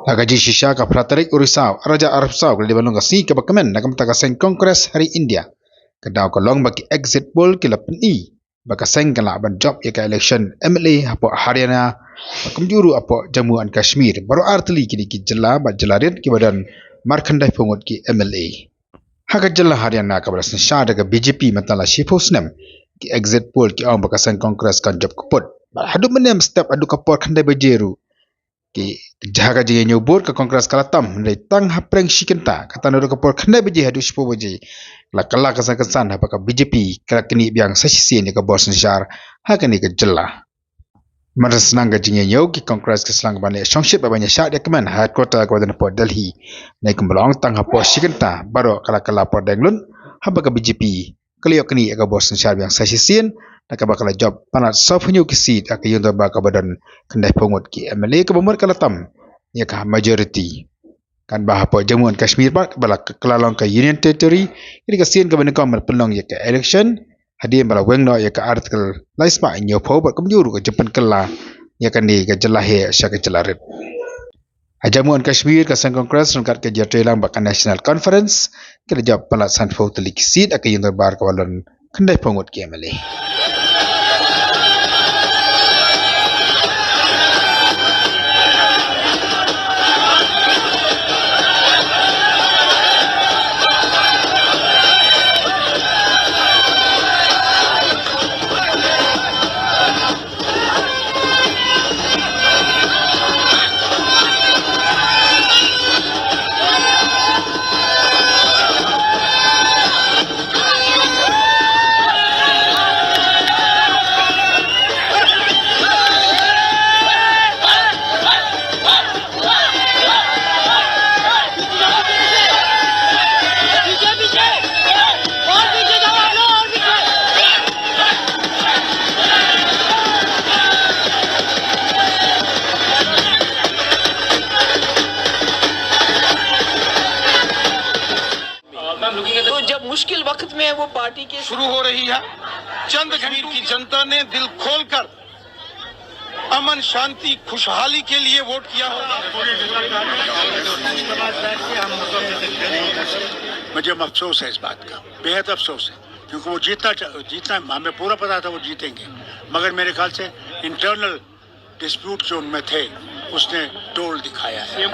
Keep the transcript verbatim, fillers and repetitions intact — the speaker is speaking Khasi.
Na ka jingshisha ka phra tarik u Risaw, ar hajar arphew saw, ka la dei ban long ka sngi kaba kmen na ka bynta ka seng Congress ha ri India. Ka daw ka long ba ki exit poll ki la pyni ba ka seng ka lah ban jop ïa ka election M L A hapoh Haryana, kumjuh ruh hapoh Jammu and Kashmir. Baroh ar tylli kine ki jylla bad jylla rit kiba don markhandaiphew ngut ki M L A. Ha ka jylla Haryana kaba la synshar da ka B J P mynta la shiphew snem, ki exit poll ki ong ba ka seng Congress kan jop kput. Bad haduh mynne mynstep haduh ka por khyndai baje ruh, ki, ha ka jingïañiew vote ka Congress ka la tam, hynrei tang hapdeng shi kynta, kata naduh ka por khyndai baje haduh shiphew baje, la kylla kynsan kynsan haba ka B J P ka la knieh biang sa shisien ïa ka bor synshar ha kane ka jylla. Mynta sdang ka jingïañiew, ki Congress ki sdang ban ïa shongshit bad ban ïa shad ïa kmen ha headquarter kaba don hapoh Delhi. Hynrei kumba la ong, tang hapoh shi kynta baroh ka la kylla por dang lut, haba ka B J P ka la ïoh knieh ïa ka bor synshar biang sa shisien, da kaba ka la jop palat sawphew hynñiew ki seat ha ka ïing dorbar kaba don khyndaiphew ngut ki M L A, kaba mut ka la tam ïa ka majority. Katba hapoh Jammu and Kashmir pat, kaba la kylla long ka Union Territory, ïa ka sien kaba nyngkong ban pynlong ïa ka election, hadien ba la weng noh ïa ka Article lai spah hynñiewphew bad kumjuh ruh ka jingpynkylla ïa kane ka jylla heh sha ka jylla rit. Ha Jammu and Kashmir, ka seng Congress ryngkat ka jingïatreilang bad ka National Conference ki la jop palat sanphew tylli ki seat ha ka ïing dorbar kaba don khyndaiphew ngut ki M L A. तो जब मुश्किल वक्त में वो पार्टी के शुरू हो रही है। चंद घंटों की जनता ने दिल खोलकर अमन, शांति, खुशहाली के लिए वोट किया होगा। मुझे अफसोस है इस बात का, बेहद अफसोस है, क्योंकि वो जीतना चा-, जीतना, हमें पूरा पता था वो जीतेंगे, मगर मेरे ख्याल से इंटरनल डिस्प्यूट जो उनमें थे, उसने तोड़ दिखाया है।